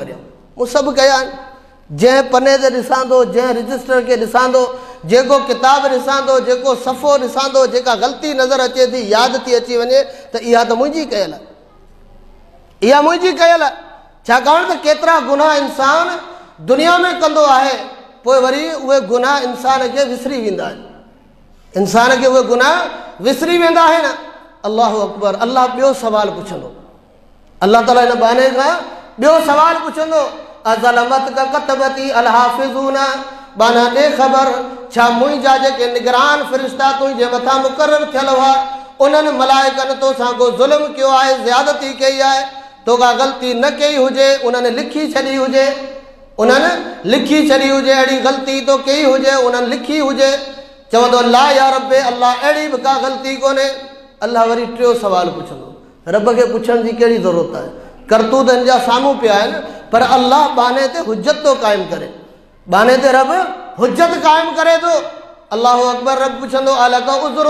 ڪريان؟ مون سڀ ڪيا آهن. جنهن پني تي ڏسان ٿو، جنهن رجسٽر کي ڏسان ٿو، جيڪو ڪتاب ڏسان ٿو، جيڪو صفحو ڏسان ٿو، جيڪا غلطي نظر اچي ٿي، ياد ٿي اچي وڃي ته اها ته منهنجي ڪيل آهي، اها منهنجي ڪيل آهي. ڇاڪاڻ ته ڪيترا گناهه انسان دنيا ۾ ڪندو آهي، پوء وري اهي گناهه انسان کي وسري ويندا آهن، انسان کي اهي گناهه وسري ويندا آهن. الله اڪبر! الله ٻيو سوال پڇندو، الله تعاليٰ هن ٻانهي کان ٻيو سوال پڇندو، اظلمتک ڪتبتي الحافظون، ٻانها ڏي خبر، ڇا منهنجا جيڪي نگران فرشتا تنهنجي مٿان مقرر ٿيل هئا، انهن ملائڪن توسان ڪو ظلم ڪيو آهي، زيادتي ڪئي آهي، تو ڪا غلطي نه ڪئي هجي، انهن لکي ڇڏي هجي، انهن لکي ڇڏي هجي، اهڙي غلطي تو ڪئي هجي، انهن لکي هجي. چوندو، لا يا رب الله اهڙي به ڪا غلطي ڪونهي. الله وري ٽيون سوال پڇندو. رب کي پڇڻ جي ڪهڙي ضرورت آهي؟ ڪرتوت هن جا سامهون پيا آهن، پر الله ٻانهي تي حجت ٿو قائم ڪري. ٻانهي تي رب حجت قائم ڪري ٿو. الله اڪبر! رب پڇندو، الک عذر،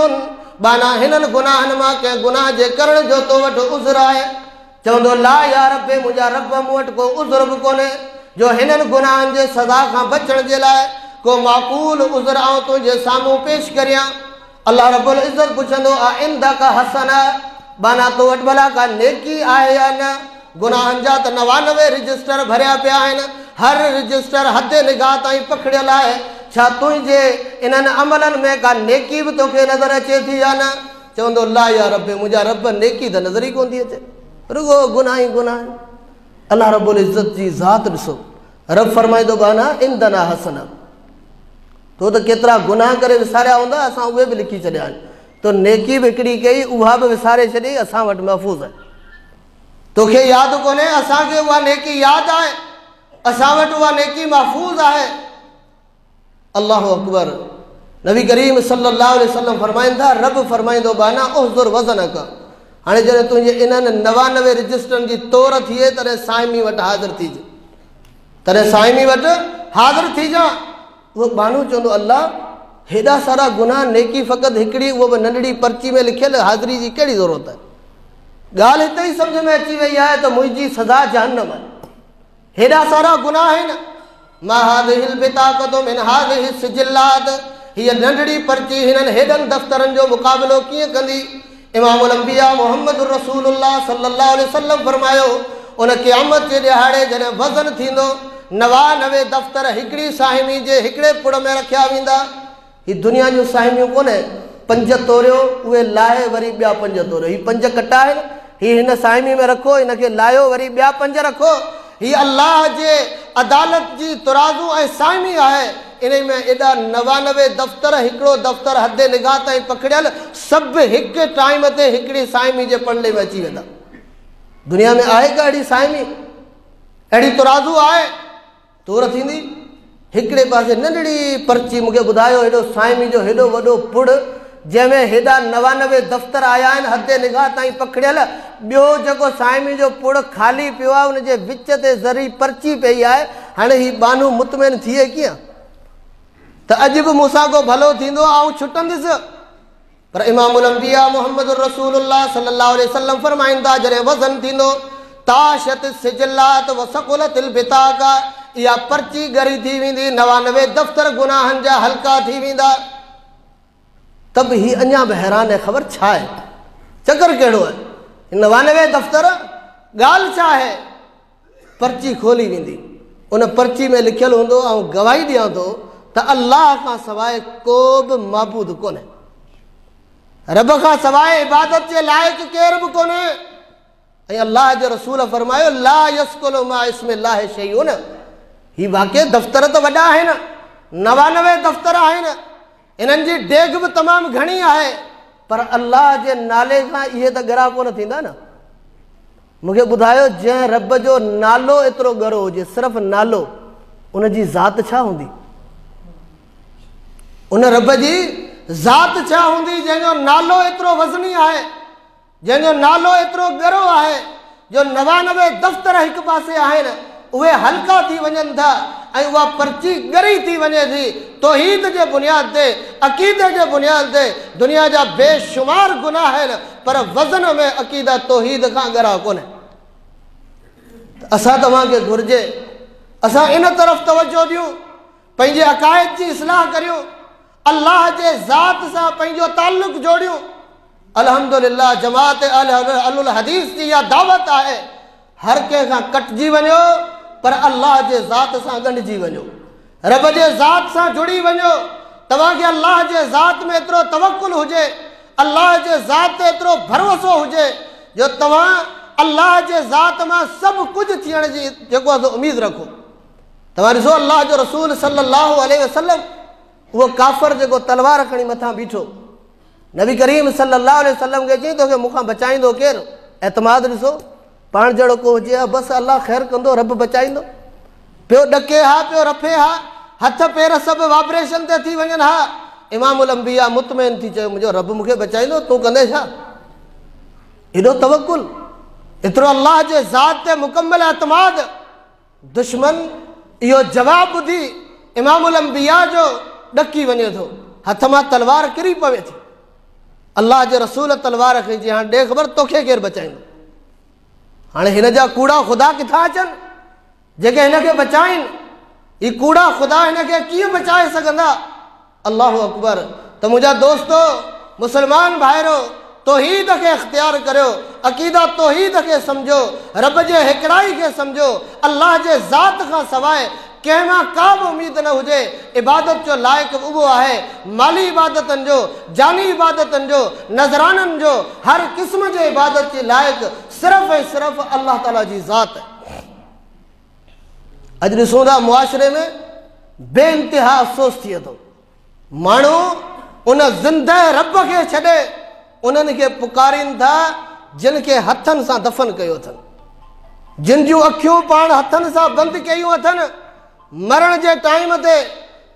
ٻانها هنن گناهن مان ڪنهن گناهه جي ڪرڻ جو تو وٽ عذر آهي؟ چوندو، لا يا رب منهنجا رب مون وٽ ڪو عذر به ڪونهي جو هنن گناهن جي سزا کان بچڻ جي لاء ڪو معقول عذر آئون تنهنجي سامهون پيش ڪريان. الله رب العزت پڇندو، اعندک حسنه، ٻانها تو وٽ ڀلا ڪا نيڪي آهي يا نه؟ گناهن جا ته 99 رجسٽر ڀريا پيا آهن، هر رجسٽر حد نگاهه تائين پکڙيل آهي، ڇا تنهنجي انهن عملن ۾ ڪا نيڪي به توکي نظر اچي ٿي يا نه؟ چوندو، لا يا رب، منهنجا رب نيڪي ته نظر ئي ڪونه ٿي اچي، رڳو گناهه ئي گناهه آهن. الله رب العزت جي ذات ڏسو، رب فرمائيندو، ٻانها عندنا حسنه، تو ته ڪيترا گناهه ڪري وساريا هوندا، اسان اهي به لکي ڇڏيا آهن، تو نيڪي به هڪڙي ڪئي اها به وساري ڇڏي، اسان وٽ محفوظ آهي، توکي ياد ڪونهي، اسان کي اها نيڪي ياد آهي، اسان وٽ اها نيڪي محفوظ آهي. الله اڪبر! نبي ڪريم صلي الله عليه وسلم فرمائن ٿا، رب فرمائيندو ٻانها احضر وزنک، هاڻي جڏهن تنهنجي انهن 99 رجسٽرن جي تور ٿئي تڏهن سائمي وٽ حاضر ٿيج، تڏهن سائمي وٽ حاضر ٿيجان. اهو ٻانهو چوندو الله هيڏا سارا گناهه، نيڪي فقط هڪڙي، اهو به ننڍڙي پرچي ۾ لکيل، حاضري جي ڪهڙي ضرورت آهي؟ ڳالهه هتي ئي سمجهه ۾ اچي وئي آهي ته منهنجي سزا جهنم آهي. هيڏا سارا گناهه آهن. ما هذه البطاقة من هذه السجلات، هيء ننڍڙي پرچي هنن هيڏن دفترن جو مقابلو ڪيئن ڪندي؟ امام الانبياء محمد رسول الله صلي الله عليه وسلم فرمايو، ان قيامت جي ڏهاڙي جڏهن وزن ٿيندو، 99 دفتر هڪڙي ساهمي جي هڪڙي پڙ ۾ رکيا ويندا. هي دنيا جون ساهميون ڪونهي، پنج توريو، اهي لاهي وري ٻيا پنج توريو. هي پنج ڪٽا آهن، هي هن ساهمي ۾ رکو، هن کي لاهيو وري ٻيا پنج رکو. هي الله جي عدالت جي ترازو ۽ ساهمي آهي. انهي ۾ ايڏا 99 دفتر، هڪڙو دفتر حد نگاهه تائين پکڙيل، سڀ هڪ ٽائيم تي هڪڙي ساهمي جي پڙلي ۾ اچي ويندا. دنيا ۾ آهي ڪا اهڙي ساهمي، اهڙي ترازو آهي؟ تور ٿيندي. هڪڙي پاسي ننڍڙي پرچي، مون کي ٻڌايو هيڏو سائمي جو هيڏو وڏو پڙ، جنهن ۾ هيڏا 99 دفتر آيا آهن، حد نگاهه تائين پکڙيل، ٻيو جيڪو سائمي جو پڙ خالي پيو آهي، ان جي وچ تي ذري پرچي پئي آهي. هاڻي هي ٻانهو مطمئن ٿئي ڪيئن ته اڄ به مون سان ڪو ڀلو ٿيندو، آئون ڇٽندس؟ پر امام الانبياء محمد رسول الله صلي الله عليه وسلم فرمائن ٿا، جڏهن وزن ٿيندو، طاشت السجلات وثقلت البطاقه، اها پرچي ڳري ٿي ويندي، 99 دفتر گناهن جا هلڪا ٿي ويندا. ته به هي اڃا به حيران آهي، خبر ڇا آهي، چڪر ڪهڙو آهي، 99 دفتر، ڳالهه ڇا آهي؟ پرچي کولي ويندي، ان پرچي ۾ لکيل هوندو، آئون گواهي ڏيان ٿو ته الله کان سواء ڪو به معبود ڪونهي، رب کان سواء عبادت جي لائق ڪير به ڪونهي. ۽ الله جي رسول فرمايو، لا يثقل مع اسم الله شيء. هي واقعي دفتر ته وڏا آهن، 99 دفتر آهن، انهن جي ڊيگهه به تمام گهڻي آهي، پر الله جي نالي کان اهي ته ڳرا ڪونه ٿيندا نه. مون کي ٻڌايو، جنهن رب جو نالو ايترو ڳرو هجي، صرف نالو، ان جي ذات ڇا هوندي؟ ان رب جي ذات ڇا هوندي جنهن جو نالو ايترو وزني آهي، جنهن جو نالو ايترو ڳرو آهي جو 99 دفتر هڪ پاسي آهن، اهي هلڪا ٿي وڃن ٿا ۽ اها پرچي ڳري ٿي وڃي ٿي. توحيد جي بنياد تي، عقيدي جي بنياد تي دنيا جا بي شمار گناهه آهن، پر وزن ۾ عقيده توحيد کان ڳرا ڪونهي. असां तव्हांखे घुर्जे असां इन तरफ़ तवजो ॾियूं, पंहिंजे अक़ाइद जी इस्लाह करियूं, अल्लाह जे ज़ात सां पंहिंजो तालुक जोड़ियूं। अल्हम्दुलिल्लाह जमात अहलुल हदीस जी इहा दावत आहे, हर कंहिं खां कटिजी वञो पर अल्लाह जे ज़ात सां ॻंढिजी वञो, रब जे ज़ात सां जुड़ी वञो। तव्हांखे अल्लाह जे ज़ात में एतिरो तवकुल हुजे, अल्लाह जे ज़ात ते एतिरो भरोसो हुजे जो तव्हां अल्लाह जे ज़ात मां सभु कुझु थियण जी जेको आहे उमेद रखो। तव्हां ॾिसो अल्लाह जो रसूल सल्लल्लाहु अलैहि वसल्लम उहो काफ़र जेको तलवार खणी मथां बीठो, नबी करीम सल्लल्लाहु अलैहि वसल्लम खे चई तोखे मूंखां बचाईंदो केरु? एतमाद ॾिसो, पाण जहिड़ो को हुजे हा, बसि अल्लाह ख़ैर कंदो, रब बचाईंदो। पियो ॾके हा, पियो रफे हा, हथ पेर सभु वाइब्रेशन ते थी वञनि हा। इमामुल अंबिया मुतमैन थी चयो मुंहिंजो रब मूंखे बचाईंदो, तूं कंदे छा? एॾो तवकुल, एतिरो अल्लाह जे ज़ात ते मुकमल एतमाद। दुश्मन इहो जवाबु ॿुधी इमामुल अंबिया जो ॾकी वञे थो, हथ मां तलवार किरी पवे थी। अल्लाह जे रसूल तलवार खणी चई हाणे ॾे ख़बर तोखे केरु बचाईंदो? हाणे हिन जा कूड़ा ख़ुदा किथां अचनि जेके हिनखे बचाइनि? ही कूड़ा ख़ुदा हिनखे कीअं बचाए सघंदा? अल्लाह अकबर। त मुंहिंजा दोस्तो मुसलमान भाइरो, तौहीद खे इख़्तियार करियो, अक़ीदा तौहीद खे सम्झो, रब जे हिकिड़ाई खे सम्झो, अल्लाह जे ज़ात खां सवाइ कंहिं मां का बि उमेद न हुजे। इबादत जो लाइक़ उहो आहे, माली इबादतनि जो, जानी इबादतनि जो, नज़राननि जो, हर क़िस्म जे इबादत जे लाइक़ सिर्फ़ ऐं सिर्फ़ अल्लाह ताला जी ज़ात। अॼु ॾिसूं था मुआशरे में बे इंतिहा अफ़सोस थिए थो, माण्हू उन ज़िंदा रब खे छॾे उन्हनि खे पुकारनि था जिन खे हथनि सां दफ़न कयो अथनि, जिन जूं अखियूं पाण हथनि सां बंदि कयूं अथनि। मरण जे टाइम ते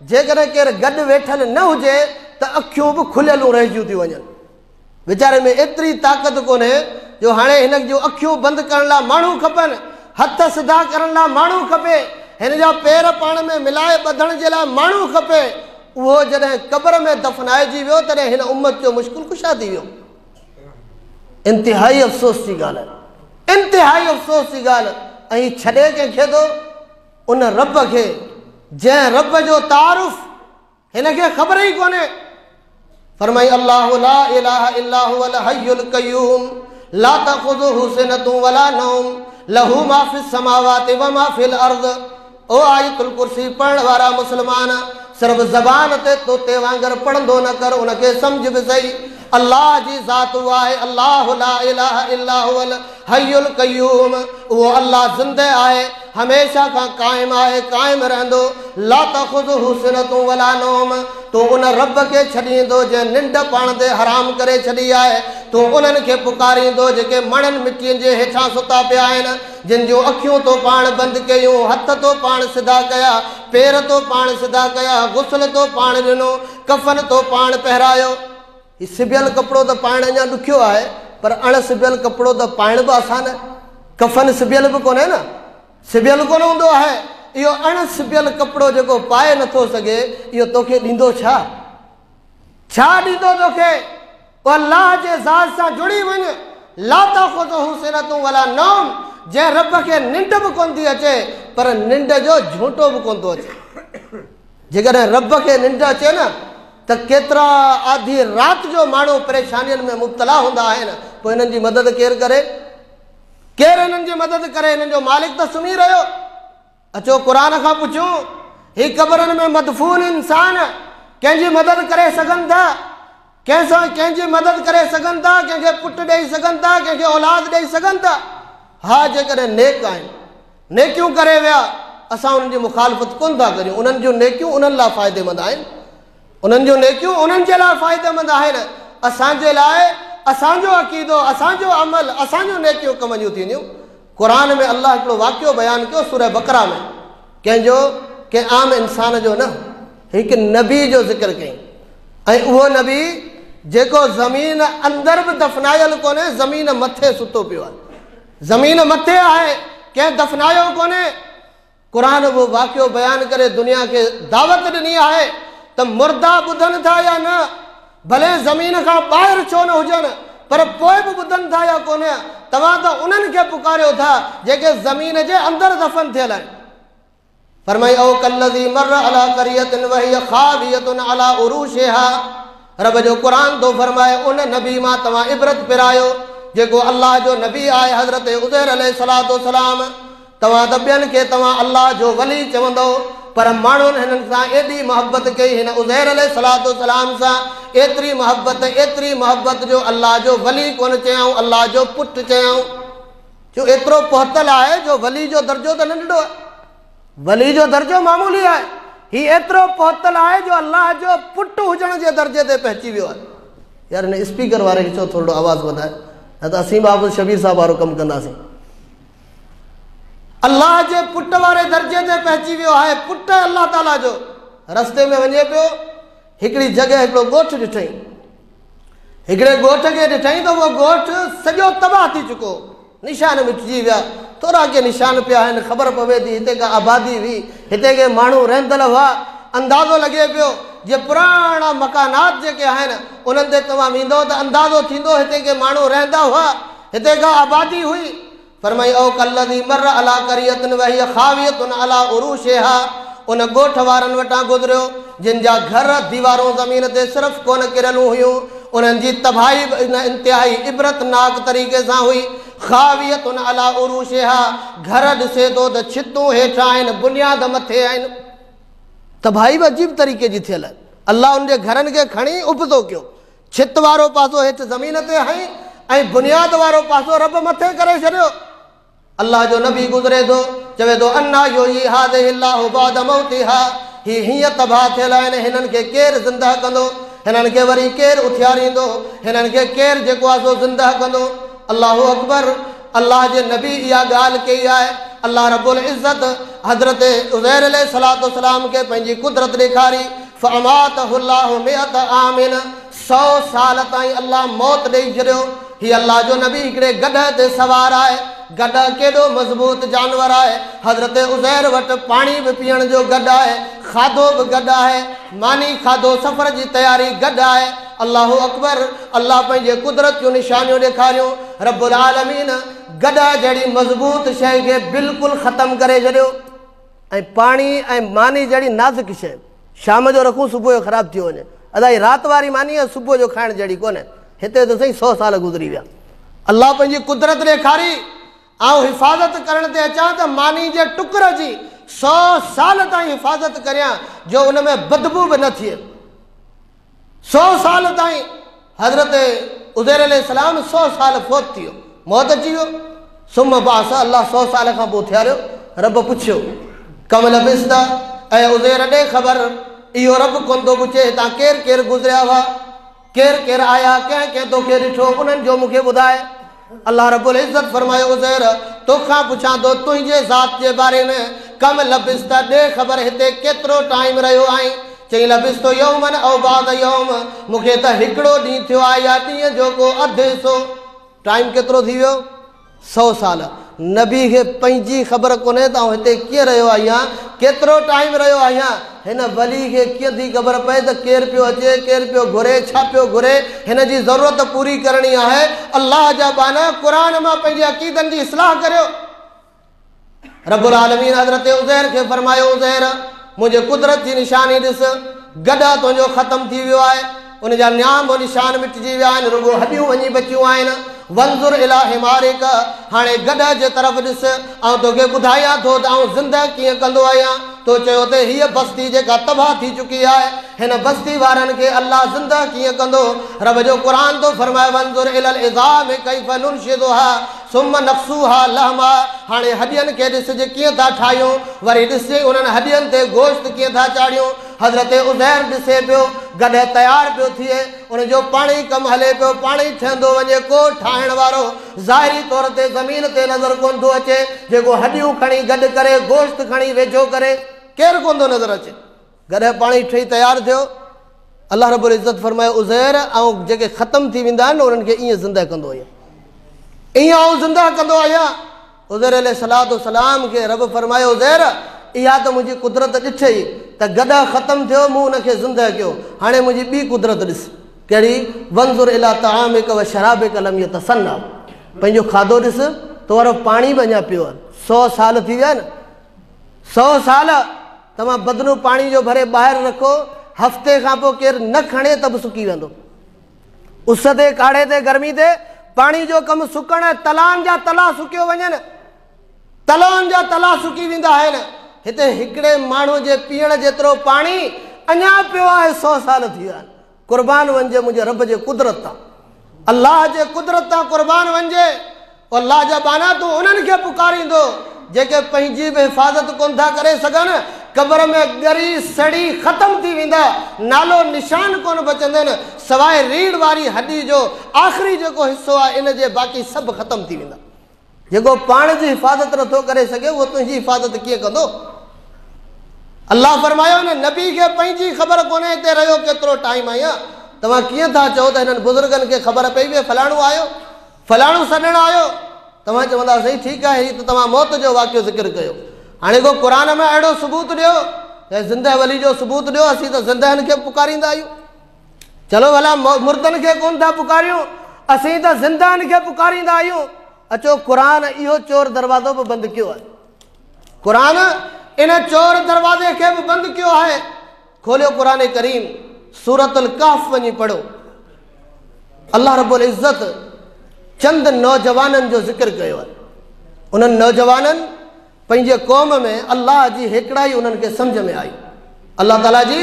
जेकॾहिं केरु गॾु वेठल न हुजे त अखियूं बि खुलियलूं रहिजियूं थी वञनि। वीचारे में एतिरी ताक़त कोन्हे जो हाणे हिन जूं अखियूं बंदि करण लाइ माण्हू खपनि, हथ सिधा करण लाइ माण्हू खपे, हिन जा पेर पाण में मिलाए ॿधण जे लाइ माण्हू खपे। उहो जॾहिं क़ब्र में दफ़नाइजी वियो तॾहिं हिन उम्मत जो मुश्किल कुशा थी वियो। इंतिहाई अफ़सोस जी ॻाल्हि आहे, इंतिहाई अफ़सोस जी ॻाल्हि। ऐं छॾे कंहिंखे थो? उन रब खे जंहिं रब जो तारुफ़ हिनखे ख़बर ई कोन्हे। फरमाई अल्लाह ला इलाहा इल्ला हुवल हय्युल कय्यूम ला तख़ुज़ुहु सिनतुन वला नौम लहू मा फ़िस समावाति व मा फ़िल अर्ज़। ओ आयतुल कुर्सी पढ़ण वारा मुसलमान, सिर्फ़ ज़बान ते तोते वांगुरु पढ़ंदो न कर, उनखे सम्झ बि सही। अल्लाह जी ज़ात उहा आहे, अल्लाह ला इलाहा इल्ला हुवल हय्युल कय्यूम। उहो अल्लाह ज़िंदे आहे, हमेशा खां क़ाइम आहे, क़ाइम रहंदो। ला तख़ुज़ुहु सिनतुन वला नौम। तूं उन रब खे छॾींदो जंहिं निंड पाण ते हराम करे छॾी आहे। तूं उन्हनि खे पुकारींदो जेके मणनि मिटीअनि जे हेठां सुता पिया आहिनि, जिन जूं अखियूं तो पाण बंदि कयूं, हथ तो पाण सिधा कया, पेर तो पाण सिधा कया, गुसल तो पाण ॾिनो, कफन तो पाण पहिरायो। हीउ सिबियल कपिड़ो त पाइणु अञा ॾुखियो आहे, पर अण सिबियल कपिड़ो त पाइणु बि आसान आहे। कफन सिबियल बि कोन्हे न, सिबियल कोन हूंदो आहे। इहो अण सिबियल कपिड़ो जेको पाए नथो सघे, इहो तोखे ॾींदो छा? छा ॾींदो तोखे? अल्लाह जे ज़ात सां जुड़ी वञ। ला तख़ुज़ुहु सिनतुन वला नौम। जंहिं रब खे निंड बि कोन थी अचे, पर निंड जो झूंटो बि कोन थो अचे। जेकॾहिं रब खे निंड अचे न त केतिरा आधी राति जो माण्हू परेशानियुनि में मुब्तला हूंदा आहिनि, पोइ हिननि जी मदद केरु करे? केरु हिननि जी मदद करे? हिननि जो मालिक त सुम्ही रहियो। अचो क़ुर खां पुछूं, ही क़बरनि में मदफून इंसान कंहिंजी मदद करे सघनि था? कंहिंसां कंहिंजी मदद करे सघनि था? कंहिंखे पुट ॾेई सघनि था? कंहिंखे औलाद ॾेई सघनि था? हा, जेकॾहिं नेक आहिनि, नेकियूं करे विया, असां उन्हनि जी मुखालफ़त कोन था करियूं। उन्हनि जूं नेकियूं उन्हनि लाइ फ़ाइदेमंद आहिनि, उन्हनि जूं नेकियूं उन्हनि जे लाइ फ़ाइदेमंद आहिनि। असांजे लाइ असांजो अक़ीदो, असांजो अमल, असांजो नेकियूं कम जूं थींदियूं। क़ुर में अल्लाह हिकिड़ो वाक़ियो बयानु कयो सूरह बकरा में, कंहिंजो? कंहिं आम इंसान जो न, हिकु नबी जो ज़िक्र कयईं। ऐं उहो नबी जेको ज़मीन अंदरि बि दफ़नायल कोन्हे, ज़मीन मथे सुतो पियो आहे, ज़मीन मथे आहे, कंहिं दफ़नायो कोन्हे। क़ुर उहो वाक़ियो बयानु करे दुनिया खे दावत ॾिनी आहे त मुर्दा ॿुधनि था या न, भले ज़मीन खां ॿाहिरि छो न हुजनि, पर पोइ बि ॿुधनि था या कोन? तव्हां त उन्हनि खे पुकारियो था जेके ज़मीन जे अंदरि दफ़न थियल आहिनि। फरमाई औ कल्लज़ी मर्र अला क़रियतिन वहिय ख़ावियतुन अला उरूशिहा। रब जो क़ुर थो फरमाए उन नबी मां तव्हां इबरत पिरायो जेको अल्लाह जो नबी आहे हज़रत उज़ैर अलैहिस्सलातु वस्सलाम। तव्हां त ॿियनि खे तव्हां अल्लाह जो वली चवंदव, पर माण्हुनि हिननि सां एॾी मोहबत कई, हिन उज़ैर अलैहिस्सलातु वस्सलाम सां एतिरी मोहबत जो अल्लाह जो वली कोन चयाऊं, अल्लाह जो पुट चयाऊं। जो एतिरो पहुतल आहे जो वली जो दर्जो त नंढड़ो आहे, वली जो दर्जो मामूली आहे, हीउ एतिरो पहुतल आहे जो अल्लाह जो पुट हुजण जे दर्जे ते पहुची वियो आहे। यार हिन स्पीकर वारे खे चओ थोरो आवाज़ वधाए, न त असीं बि शबीर साहिब वारो कमु कंदासीं। अल्लाह जे पुट वारे दर्जे ते पहुची वियो आहे, पुट अल्लाह ताला जो। रस्ते में वञे पियो, हिकिड़ी जॻह हिकिड़ो ॻोठ ॾिठई, हिकिड़े ॻोठ खे ॾिठई त उहो ॻोठ सॼो तबाह थी चुको, निशान मिटिजी विया, थोरा के निशान पिया आहिनि, ख़बर पवे थी हिते का आबादी हुई, हिते के माण्हू रहंदड़ हुआ। अंदाज़ो लॻे पियो जे पुराणा मकानात जेके आहिनि उन्हनि ते तव्हां वेंदव त अंदाज़ो थींदो हिते के माण्हू रहंदा हुआ, हिते का आबादी हुई। फरमाई औ कल्लज़ी मर्र अला क़रियतिन वहिय ख़ावियतुन अला उरूशिहा। उन ॻोठ वारनि वटां गुज़रियो जिन जा घर दीवारूं ज़मीन ते सिर्फ़ कोन किरियलूं हुयूं, उन्हनि जी तबाही इंतिहाई इबरतनाक तरीक़े सां हुई। ख़ावियतुन अला उरूशिहा, घर ॾिसे थो त छितूं हेठि आहिनि, बुनियाद मथे आहिनि। तबाही बि अजीब तरीक़े जी थियल आहे। अल्लाह उनजे घरनि खे खणी उबतो कयो, छित वारो पासो हेठि ज़मीन ते हई ऐं बुनियाद वारो पासो रब मथे करे छॾियो। अल्लाह जो नबी गुज़रे थो, चवे थो अन्ना युहयी हाज़िहिल्लाहु बाद मौतिहा, ही हीअं तबाह थियल आहिनि, हिननि खे केरु ज़िंदा कंदो, हिननि खे वरी केरु उथियारींदो, हिननि खे केरु जेको आहे सो ज़िंदा कंदो। अल्लाहु अकबर। अल्लाह जे नबी इहा ॻाल्हि कई आहे। अल्लाह रब्बुल इज़्ज़त हज़रत उज़ैर अलैहिस्सलातु वस्सलाम खे पंहिंजी कुदरत ॾेखारी। फ़अमातहुल्लाहु मिअत आमिन, 100 साल ताईं अल्लाह मौत ॾेई छॾियो। हीउ अल्लाह जो नबी हिकिड़े गॾह ते सवार आहे, गॾह केॾो मज़बूत जानवर आहे। हज़रत उज़ैर वटि पाणी बि पीअण जो गॾु आहे, खाधो बि गॾु आहे, मानी खाधो सफ़र जी तयारी गॾु आहे। अल्लाहु अकबर। अल्लाह पंहिंजे कुदरत जूं निशानियूं ॾेखारियूं। रब्बुल आलमीन गॾह जहिड़ी मज़बूत शइ खे बिल्कुलु ख़तमु करे छॾियो। ऐं पाणी ऐं मानी जहिड़ी नाज़ुक शइ, शाम जो रखूँ सुबुह जो ख़राबु थी वञे। अदा हीअ राति वारी मानी आहे, सुबुह जो खाइण जहिड़ी कोन्हे। हिते त साईं 100 साल गुज़री विया। अल्लाह पंहिंजी कुदरत ॾेखारी। आउं हिफ़ाज़त करण ते अचां त मानी जे टुकर जी 100 साल ताईं हिफ़ाज़त करियां जो उन में बदबू बि न थिए। 100 साल ताईं हज़रत उज़ैर अलैहिस्सलाम 100 साल फौत थी वियो, मौत अची वियो। सुम बास, अल्लाह 100 साल खां पोइ उथियारियो। रब पुछियो कम लबिस्ता, ऐं उज़ैर ॾे ख़बर, इहो रब कोन थो पुछे हितां केरु केरु गुज़रिया हुआ, केरु केरु आया, कंहिं कंहिं तोखे ॾिठो, उन्हनि जो मूंखे ॿुधाए। अल्लाह रब्बुल इज़्ज़त फरमायो उज़ैर तोखां पुछां थो तुंहिंजे ज़ात जे बारे में, कम लबिस्ता ॾे ख़बर हिते केतिरो टाइम रहियो आहीं। चई लबिस्तो यौमन औ बाद यौम, मूंखे त हिकिड़ो ॾींहुं थियो आहे या ॾींहं जो को अधु हिसो। टाइम केतिरो थी वियो? 100 साल। नबी खे पंहिंजी ख़बर कोन्हे त आउं हिते कीअं रहियो आहियां, केतिरो टाइम रहियो आहियां। हिन वली खे कीअं थी ख़बर पए त केरु पियो अचे, केरु पियो घुरे, छा पियो घुरे। हिन जी ज़रूरत पूरी करणी आहे। अल्लाह जा बाना क़ुर मां पंहिंजे अक़ीदनि जी इस्लाह करियो। रब्बुल आलमीन हज़रत उज़ैर खे फरमायो उज़ैर मुंहिंजे कुदरत जी निशानी ॾिस, गॾा तुंहिंजो ख़तमु थी वियो आहे, उन जा नियाम निशान मिटिजी विया आहिनि, रुगो हॾियूं वञी बचियूं आहिनि। वंज़ुर इला हिमारिक, हाणे गॾह जे तरफ़ ॾिस, ऐं तोखे ॿुधायां थो त आउं ज़िंदा कीअं कंदो आहियां। तो चयो त हीअ बस्ती जेका तबाह थी चुकी आहे, हिन बस्ती वारनि खे अल्लाह ज़िंदा कीअं कंदो। रब जो क़ुर थो फरमाए वंज़ुर इलल इज़ाम कैफ़ नुनशिज़ुहा सुम्मा नक्सूहा लहमा, हाणे हॾियनि खे ॾिसजे कीअं था ठाहियूं, वरी ॾिसजे उन्हनि हॾियनि ते गोश्त कीअं था चाढ़ियूं। हज़रत उज़ैर ॾिसे पियो गॾह तयारु पियो थिए, उनजो पाणी कमु हले पियो, पाणी ठहंदो वञे, को ठाहिण वारो ज़ाहिरी तौर ते ज़मीन ते नज़र कोन थो अचे, जेको हॾियूं खणी गॾु करे गोश्त खणी वेझो करे, केरु कोन थो नज़र अचे। गॾह पाणी ठही तयारु थियो। अल्लाह रब्बुल इज़्ज़त फरमायो उज़ैर ऐं जेके ख़तमु थी वेंदा आहिनि उन्हनि खे ईअं ज़िंदा कंदो आहियां, ईअं आउं ज़िंदा कंदो आहियां। उज़ैर अलैहिस्सलातु वस्सलाम खे रब फरमायो उज़ैर इहा त मुंहिंजी कुदरत ॾिठई त गॾह ख़तमु थियो, मूं उनखे ज़िंदा कयो, हाणे मुंहिंजी ॿी कुदरत ॾिस। कहिड़ी? वंजुर इला तआमिक व शराबिक लम यतसन्ना। पंहिंजो खाधो ॾिस, तो वारो पाणी बि अञा पियो आहे। 100 साल थी विया आहिनि, 100 साल तव्हां बदनो पाणी जो भरे ॿाहिरि रखो, हफ़्ते खां पोइ केरु न खणे त बि सुकी वेंदो। उस ते, काढ़े ते, गर्मी ते पाणी जो कमु सुकणु, तलाउनि जा तला सुकियो वञनि, तलाउनि जा तला सुकी वेंदा आहिनि। हिते हिकिड़े माण्हू जे पीअण जेतिरो पाणी अञा पियो आहे, 100 साल थी विया आहिनि। कुर्बान वञिजे मुंहिंजे रब जे कुदरत तां, अल्लाह जे कुदरत तां कुर्बान वञिजे। अल्लाह जा बाना, तूं उन्हनि खे पुकारींदो जेके पंहिंजी बि हिफाज़त कोन था करे सघनि, क़बर में ॻरी सड़ी ख़तमु थी वेंदा, नालो निशान कोन बचंदनि, सवाइ रीढ़ वारी हॾी जो आख़िरी जेको हिसो आहे इन जे, बाक़ी सभु ख़तमु थी वेंदा। जेको पाण जी हिफाज़त नथो करे सघे उहो तुंहिंजी हिफाज़त कीअं कंदो? अल्लाह फरमायो न नबी खे पंहिंजी ख़बर कोन्हे हिते रहियो केतिरो टाइम आहियां, तव्हां कीअं था चओ त हिननि बुज़ुर्गनि खे ख़बर पई वई फलाणो आयो, फलाणो सॾण आयो? तव्हां चवंदा सही ठीकु आहे, हीअ त तव्हां मौत जो वाक़ियो ज़िक्र कयो। हाणे को क़ुर में अहिड़ो सबूत ॾियो, ज़िंदा वली जो सबूत ॾियो, असीं त ज़िंदनि खे पुकारींदा आहियूं। चलो भला मुर्दनि खे कोन था पुकारियूं, असीं त ज़िंदनि खे पुकारींदा आहियूं। अचो क़ुर इहो चोर दरवाज़ो बि बंदि कयो आहे, क़ुर इन चोर दरवाज़े खे बि बंदि कयो आहे। खोलियो क़ुर करीम, सूरतुल कहफ़ वञी पढ़ो। अल्लाह रब्बुल इज़्ज़त चंद नौजवाननि जो ज़िक्र कयो आहे। उन्हनि नौजवाननि पंहिंजे क़ौम में अल्लाह जी हिकिड़ाई उन्हनि खे सम्झ में आई, अल्लाह ताला जी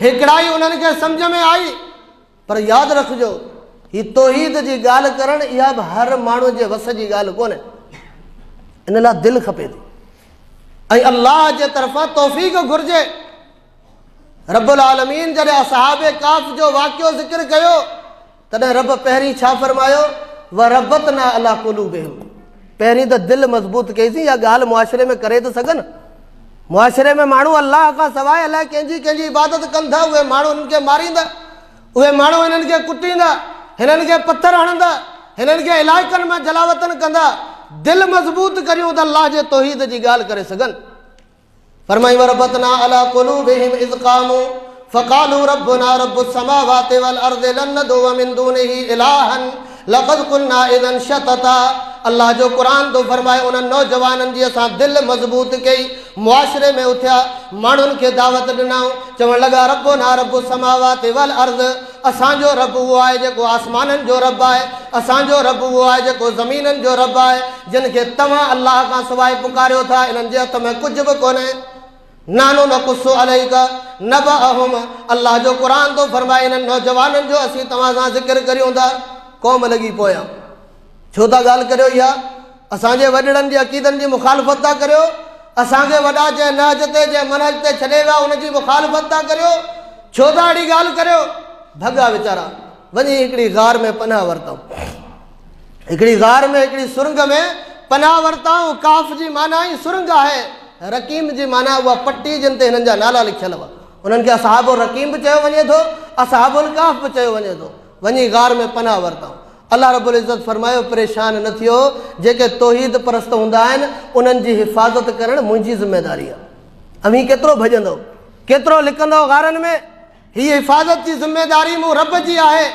हिकिड़ाई उन्हनि खे सम्झ में आई। पर यादि रखिजो, हीअ तौहीद जी ॻाल्हि करणु इहा बि हर माण्हू जे वस जी ॻाल्हि कोन्हे, इन लाइ दिलि खपे थी ऐं अल्लाह जे तरफ़ां तौफ़ीक़ घुरिजे। रब्बुल आलमीन जॾहिं असहाब काफ जो वाक़ियो ज़िक्र कयो तॾहिं रब पहिरीं छा फरमायो? व रबतना अला कुलूबिहिम। पहिरीं त दिलि मज़बूत कईसीं, इहा ॻाल्हि मुआशिरे में करे त सघनि। मुआशिरे में माण्हू अल्लाह खां सवाइ अलाए कंहिंजी कंहिंजी इबादत कनि था, उहे माण्हू हिननि खे मारींदा, उहे माण्हू हिननि खे कुटींदा, हिननि खे पथर हणंदा, हिननि खे इलाइक़नि मां जलावतन कंदा। दिलि मज़बूत करियूं त अल्लाह जे तौहीद जी ॻाल्हि करे सघनि। फरमाई वरबतना अला कुलूबिहिम is क़ामू फ़क़ालू रब्बुना रब्बुस समावाति वल अर्ज़ि लन नदउ मिन दूनिही इलाहन लक़द कुन्ना इज़न शतता। अल्लाह जो क़ुर थो फरमाए उन्हनि नौजवाननि जी असां दिलि मज़बूत कई, मुआशिरे में उथिया, माण्हुनि खे दावत ॾिनऊं, चवणु लॻा रब्बुना रब्बुस समावाति वल अर्ज़, असांजो रब उहो आहे जेको आसमाननि जो रब आहे, असांजो रब उहो आहे जेको ज़मीननि जो रब आहे, जिन खे तव्हां अल्लाह खां सवाइ पुकारियो था, इन्हनि जे हथ में कुझु बि कोन्हे। नानो नकुस्सु अलैका नबअहुम। अल्लाह जो क़ुर थो फरमाए इन्हनि नौजवाननि जो असीं तव्हां सां ज़िक्र करियूं था। क़ौम लॻी पोयां, छो था ॻाल्हि करियो? इहा असांजे वॾड़नि जे अक़ीदनि जी मुखालफ़त था करियो, असांखे वॾा जंहिं नहज ते जंहिं मनहज ते छॾे विया उनजी मुखालफ़त था करियो, छो था अहिड़ी ॻाल्हि करियो? भॻा वीचारा, वञी हिकिड़ी गार में पनाह वरितऊं, हिकिड़ी गार में हिकिड़ी सुरंग में पनाह वरितऊं। काफ जी माना ई सुरंग आहे, रकीम जी माना उहा पट्टी जिन ते हिननि जा नाला लिखियलु हुआ, उन्हनि खे असहाबुल रकीम बि चयो वञे थो, असहाबुल काफ बि चयो वञे थो। वञी गार में पनाह वरितऊं। अल्लाह रब्बुल इज़्ज़त फरमायो परेशान न थियो, जेके तौहीद परस्त हूंदा आहिनि उन्हनि जी हिफाज़त करणु मुंहिंजी ज़िम्मेदारी आहे। अव्हीं केतिरो भॼंदव, केतिरो लिकंदव गारनि में, हीअ हिफाज़त जी ज़िम्मेदारी मूं रब जी आहे।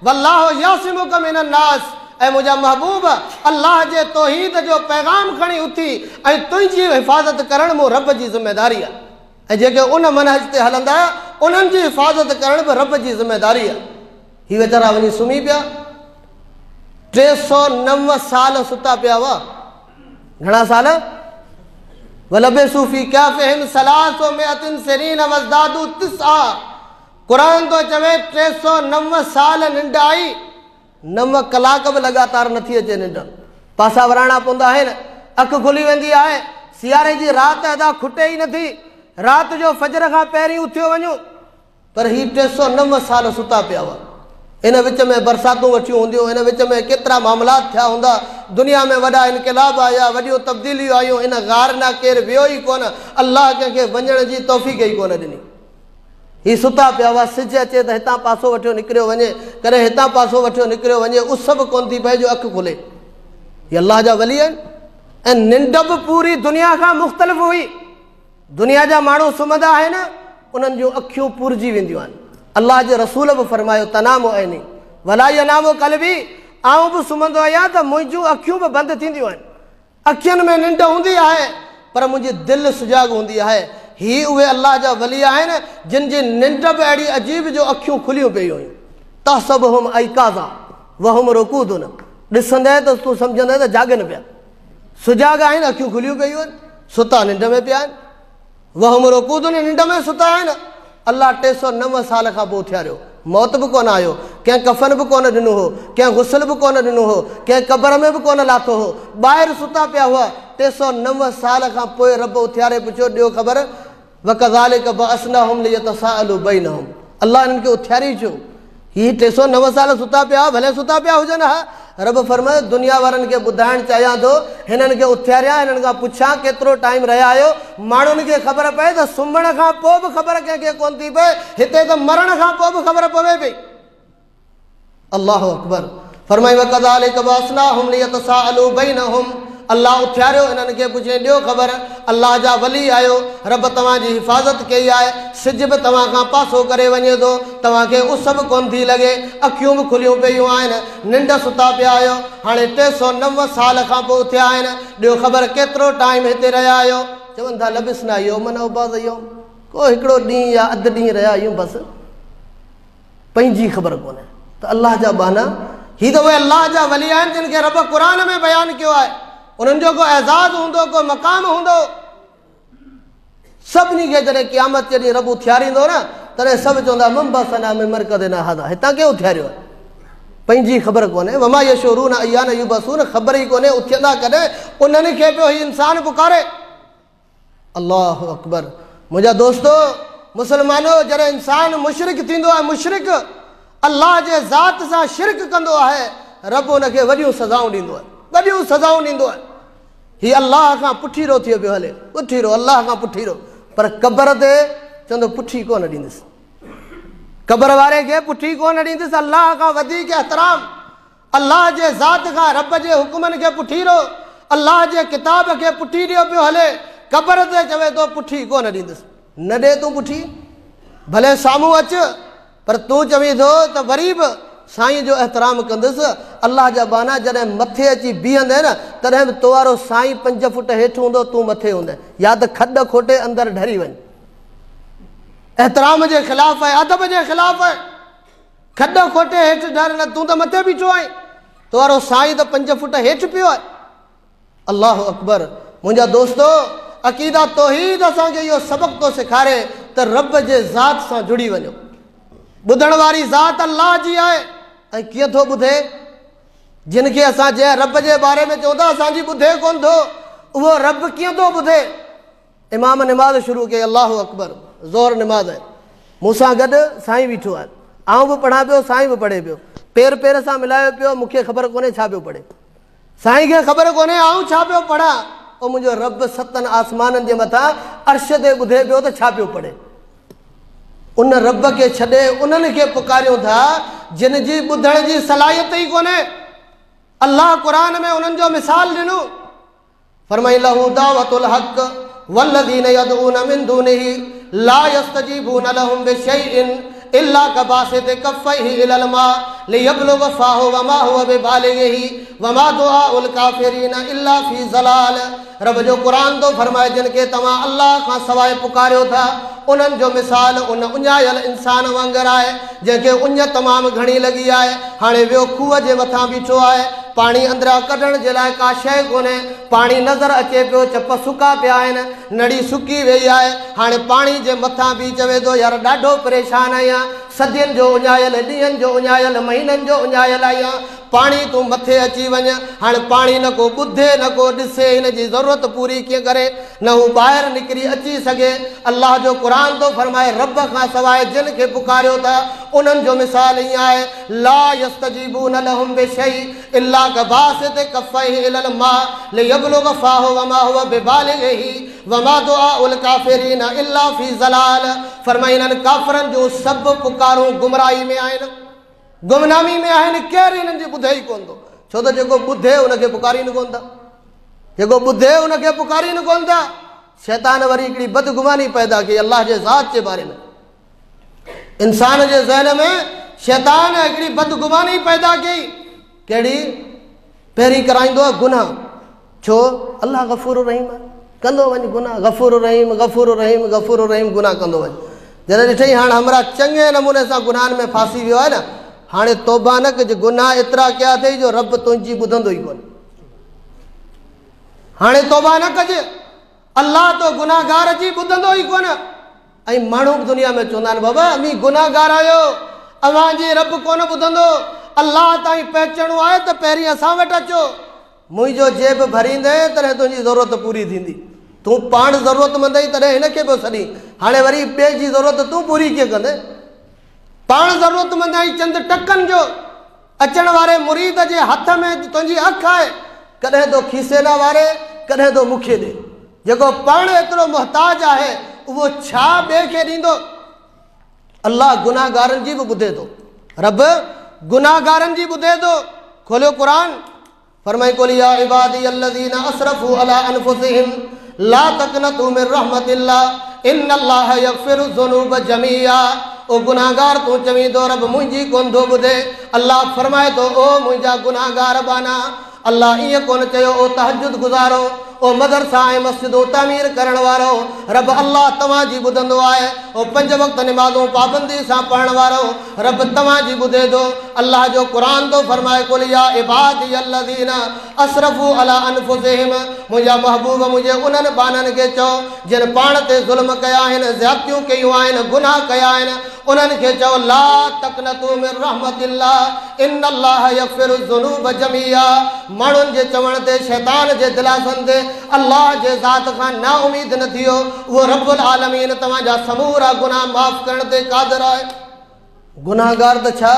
वल्लाहु यासिमुक मिनन नास। ऐं मुंहिंजा महबूब, अल्लाह जे तौहीद जो पैगाम खणी उथी ऐं तुंहिंजी हिफाज़त करणु मूं रब जी ज़िम्मेदारी आहे। ऐं जेके उन मनहज ते हलंदा उन्हनि जी हिफाज़त करणु बि रब जी ज़िम्मेदारी आहे। हीअ वीचारा वञी सुम्ही पिया, 309 साल सुता पिया हुआ। घणा साल? वलबिसू फी कहफिहिम सलासो मिअतिन सिनीन वज़दादू तिस्आ। क़ुर थो चवे 309 साल निंड आई, 9 कलाक बि लगातार नथी अचे निंड, पासा वराणा पवंदा आहिनि, अखि खुली वेंदी आहे। सियारे जी राति अदा खुटे ई नथी, राति जो फजर खां पहिरीं उथियो वञूं, पर हीअ 309 साल सुता पिया हुआ। इन विच में बरसातूं वठियूं हूंदियूं, इन विच में केतिरा मामलात थिया हूंदा, दुनिया में वॾा इनकिलाब आया, वॾियूं तब्दीलियूं आयूं, इन गार ना केरु वियो ई कोन, अल्लाह कंहिंखे वञण जी तौफ़ीक़ ई कोन ॾिनी। हीअ सुता पिया हुआ, सिज अचे त हितां पासो वठियो निकिरियो वञे, कॾहिं हितां पासो वठियो निकिरियो वञे, उस बि कोन थी पए जो अखि खुले। हीअ अल्लाह जा वली आहिनि। ऐं निंड बि पूरी दुनिया खां मुख़्तलिफ़ हुई। दुनिया जा माण्हू सुम्हंदा आहिनि, उन्हनि जूं अखियूं पूरिजी वेंदियूं आहिनि, الله جي رسول به فرمايو تنام عيني ولا ينام قلبي، آئون به سمهندو آهيان ته منهنجون اکيون به بند ٿينديون آهن، اکين ۾ ننڊ هوندي آهي پر منهنجي دل سجاڳ هوندي آهي. هي اهي الله جا ولي آهن جن جي ننڊ به اهڙي عجيب جو اکيون کليون پيون هيون. تحسبهم ايقاظا وهم رقود، ڏسندين ته تون سمجهندين ته جاڳن پيا، سجاڳ آهن، اکيون کليون پيون آهن، ستا ننڊ ۾ پيا آهن. وهم رقود، ننڊ ۾ ستا آهن. الله 309 سال کان پوءِ اٿاريو، موت به ڪونه آيو، ڪنهن ڪفن به ڪونه ڏنو هو، ڪنهن غسل به ڪونه ڏنو هو، ڪنهن قبر ۾ به ڪونه لاٿو هو، ٻاهر ستا پيا هئا. 309 سال کان پوءِ رب اٿاري پڇيو ڏيو خبر، وڪذالڪ بعثناهم ليتساءلوا بينهم، الله هنن کي اٿاري ڇو؟ هي 309 سال ستا پيا هئا، ڀلي ستا پيا هجن ها. رب فرمايو دنيا وارن کي ٻڌائڻ چاهيان ٿو، هنن کي اٿاريان، هنن کان پڇان ڪيترو ٽائيم رهيا آهيو، ماڻهن کي خبر پئي ته سمهڻ کان پوءِ به خبر ڪنهن کي ڪونه ٿي پئي، هتي ته مرڻ کان پوءِ به خبر پوي پئي. الله اڪبر. فرمائي وڪذالڪ بعثناهم ليتساءلوا بينهم، الله اٿاريو هنن کي پڇي ڏيو خبر، الله جا ولي آهيو، رب توهان جي حفاظت ڪئي آهي، سج به توهان کان پاسو ڪري وڃي ٿو، توهان کي اس به ڪونه ٿي لڳي، اکيون به کليون پيون آهن، ننڊ ستا پيا آهيو، هاڻي 309 سال کان پوءِ اٿيا آهن، ڏيو خبر ڪيترو ٽائيم هتي رهيا آهيو؟ چون ٿا لبثنا يوما او بعض يوم، ڪو هڪڙو ڏينهن يا اڌ ڏينهن رهيا آهيون بس، پنهنجي خبر ڪونهي. ته الله جا ٻانها، هي ته اهي الله جا ولي آهن جن کي رب قرآن ۾ بيان ڪيو آهي، انهن جو ڪو اعزاز هوندو، ڪو مقام هوندو. سڀني کي جڏهن قيامت جي ڏينهن رب اٿاريندو نه، تڏهن سڀ چوندا من بعثنا من مرقدنا هذا، هتان ڪنهن اٿاريو آهي؟ پنهنجي خبر ڪونهي. وما يشعرون ايان يبعثون، خبر ئي ڪونهي اٿيندا ڪڏهن، انهن کي پيو هي انسان پڪاري. الله اڪبر. منهنجا دوستو مسلمانو، جڏهن انسان مشرڪ ٿيندو آهي، مشرڪ الله جي ذات سان شرڪ ڪندو آهي، رب ان کي وڏيون سزائون ڏيندو آهي، وڏيون سزائون ڏيندو آهي. هي الله کان پٺيرو ٿي پيو هلي، پٺيرو الله کان پٺيرو، پر قبر تي چوندو پٺي ڪونه ڏيندس، قبر واري کي پٺي ڪونه ڏيندس. الله کان وڌيڪ احترام، الله جي ذات کان رب جي حڪمن کي پٺيرو، الله جي ڪتاب کي پٺي ڏيو پيو هلي، قبر تي چوي ٿو پٺي ڪونه ڏيندس. نه ڏي تون پٺي، ڀلي سامهون اچ، پر تون چوين ٿو ته وري به سائين جو احترام ڪندس. الله جا ٻانها جڏهن مٿي اچي بيهندي نه، تڏهن به تو وارو سائين 5 فوٽ هيٺ هوندو، تون مٿي هوندين، يا ته کڏ کوٽي اندر ڍري وڃ. احترام جي خلاف آهي، ادب جي خلاف آهي. کڏ کوٽي هيٺ ڍر نه، تون ته مٿي بيٺو آهين، تو وارو سائين ته 5 فوٽ هيٺ پيو آهي. الله اڪبر. منهنجا دوستو، عقيده توحيد اسان کي اهو سبق ٿو سيکاري ته رب جي ذات سان جڙي وڃو. ٻڌڻ واري ذات الله جي آهي، ۽ ڪيئن ٿو ٻڌي؟ جن کي اسان جنهن رب جي باري ۾ چئون ٿا اسان جي ٻڌي ڪونه ٿو، اهو رب ڪيئن ٿو ٻڌي؟ امام نماز شروع ڪئي، الله اڪبر، ظهر نماز آهي، مون سان گڏ سائين بيٺو آهي، آئون به پڙهان پيو، سائين به پڙهي پيو، پير پير سان ملايو پيو، مون کي خبر ڪونهي ڇا پيو پڙهي، سائين کي خبر ڪونهي آئون ڇا پيو پڙهان، او منهنجو رب 7 آسمانن جي مٿان عرش تي ٻڌي پيو ته ڇا پيو پڙهي. ان رب کي ڇڏي انهن کي پڪاريون ٿا جن جي ٻڌڻ جي صلاحيت ئي ڪونهي. الله قرآن ۾ انهن جو مثال ڏنو، فرمائي له دعوة الحق والذين يدعون من دونه لا يستجيبون لهم بشيء إلا كباسط كفيه إلى الماء ليبلغ فاه وما هو ببالغه وما دعاء الكافرين إلا في ضلال. رب جو قرآن ٿو فرمائي جن کي توهان الله کان سواءِ پڪاريو ٿا، انهن جو مثال ان اڃايل انسان وانگر آهي جنهن کي اڃ تمام گهڻي لڳي آهي، هاڻي ويو کوهه جي مٿان بيٺو آهي، پاڻي اندران ڪڍڻ جي لاءِ ڪا شيءِ ڪونهي، پاڻي نظر اچي پيو، چپ سڪا پيا آهن، نڙي سڪي وئي آهي، هاڻي پاڻي جي مٿان به چوي ٿو يار ڏاڍو پريشان آهيان، صدين جو اڃايل، ڏينهن جو اڃايل، مهينن جو اڃايل آهيان، پاڻي تون مٿي اچي وڃ. هاڻي پاڻي نه ڪو ٻڌي نه ڪو ڏسي، هن جي ضرورت پوري ڪيئن ڪري، نه هو ٻاهر نڪري اچي سگهي. الله جو قرآن ٿو فرمائي رب کان سواءِ جن کي پڪاريو ٿا انهن جو مثال ائين آهي، لا يستجيبون لهم بشيء إلا كباسط كفيه إلى الماء ليبلغ فاه وما هو ببالغه وما دعاء الكافرين إلا في ضلال. فرمائي انهن ڪافرن جون سڀ پڪارون گمراهي ۾ آهن، گمنامي ۾ آهن، ڪير هنن جي ٻڌي ئي ڪونه ٿو. ڇو ته جيڪو ٻڌي ان کي پڪارين ڪونه ٿا، جيڪو ٻڌي ان کي پڪارين ڪونه ٿا. شيطان وري هڪڙي بدگماني پيدا ڪئي الله جي ذات جي باري ۾. इंसान जे ज़हन में शैतान हिकिड़ी बदगुमानी पैदा कई। कहिड़ी? पहिरीं कराईंदो आहे गुनाह। छो? अलाह गफ़ूर रहीम आहे, कंदो वञ गुनाह, गफ़ूर रहीम गफ़ूर रहीम गफ़ूर रहीम गुनाह कंदो वञ। जॾहिं ॾिठई हाणे हमरा चङे नमूने सां गुनाहनि में फासी वियो आहे न, हाणे तौबा न कज, गुनाह एतिरा कया अथई जो रब तुंहिंजी ॿुधंदो ई कोन। हाणे तौबा न कज, अलाह तो गुनाहगार जी ॿुधंदो ई कोन। ऐं माण्हू बि दुनिया में चवंदा आहिनि बाबा अमी गुनाहगार आहियो, अव्हांजी रब कोन ॿुधंदो, अलाह ताईं पहुचणो आहे त पहिरीं असां वटि अचो, मुंहिंजो जेब भरींदे तॾहिं तुंहिंजी ज़रूरत पूरी थींदी। तूं पाण ज़रूरतमंद आहीं तॾहिं हिन खे पियो सॾी, हाणे वरी ॿिए जी ज़रूरत तूं पूरी कीअं कंदे? पाण ज़रूरतमंद आहीं चंद टकनि जो, अचण वारे मुरीद जे हथ में तुंहिंजी अखि आहे, कॾहिं तो खीसे न वारे, कॾहिं तो मूंखे ॾे। जेको पाण एतिरो मोहताज आहे उहो छा ॿिए खे ॾींदो? अलाह गुनाहगारनि जी बि ॿुधे थो, रब गुनाहगारनि जी ॿुधे थो। खोलियो क़ुर, फरमाई कुल या इबादी अल्लज़ीना असरफू अला अनफुसिहिम ला तक़नतू मिन रहमतिल्लाह इन्नल्लाह यग़फिरु ज़ुनूब जमीआ। ओ गुनाहगार तूं चवींदो रब मुंहिंजी कोन थो ॿुधे, अलाह फरमाए थो ओ मुंहिंजा गुनाहगार बाना। अलाह ईअं कोन चयो ओ तहज्जुद गुज़ारो, ओ मदरसा ऐं मस्जिदूं तामीर करण वारो, रब अलाह तव्हांजी ॿुधंदो आहे। ओ पंज वक़्त निमाज़ूं पाबंदी सां पढ़ण वारो, रब तव्हांजी ॿुधे थो। अलाह जो क़ुर थो फरमाए कुल या इबादी अल्लज़ीना असरफू अला अनफुसिहिम, मुंहिंजा महबूब मुंहिंजे उन्हनि बाननि खे चओ जिन पाण ते ज़ुल्म कया आहिनि, ज़्यादतियूं कयूं आहिनि, गुनाह कया आहिनि, उन्हनि खे चओ ला तक़नतू मिन रहमतिल्लाह इन्नल्लाह यग़फिरु ज़ुनूब जमीआ। माण्हुनि जे चवण ते, शैतान जे दिलासनि ते अलाह जे ज़ात खां नाउमीद न थियो, उहो रब्बुल आलमीन तव्हांजा समूरा गुनाह माफ़ करण ते क़ादिर आहे। गुनाहगार त छा,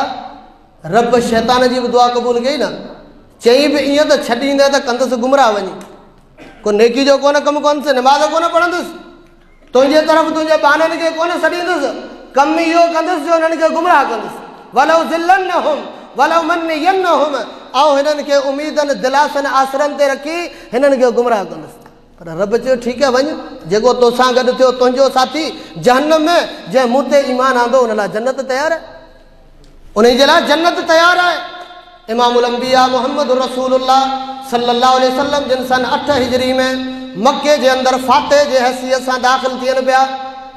रब शैतान जी बि दुआ क़बूल कई न, चई बि ईअं त छॾींदे त कंदुसि गुमराह वञी, को नेकी जो कोन कमु कंदुसि, निमाज़ कोन पढ़ंदुसि, तुंहिंजे तरफ़ तुंहिंजे ॿारनि खे कोन सॾींदुसि, कमु इहो कंदुसि जो हुननि खे गुमराह कंदुसि। वलो ज़िल्लन्नहुम वलो मन्नियन्नहुम, ऐं हिननि खे उमेदनि दिलासनि आसरनि ते रखी हिननि खे गुमराह कंदुसि। पर रब चयो ठीकु आहे वञ, जेको तोसां गॾु थियो तुंहिंजो साथी जहन्नम में, जंहिं मूं ते ईमान आंदो उन लाइ जन्नत तयारु आहे, उन जे लाइ जन्नत तयारु आहे। इमामुल अंबिया मोहम्मद रसूलुल्लाह सल्लल्लाहु अलैहि वसल्लम जिन सन 8 हिजरी में मक्के जे अंदरि फाते जे हैसियत सां दाख़िल थियनि पिया,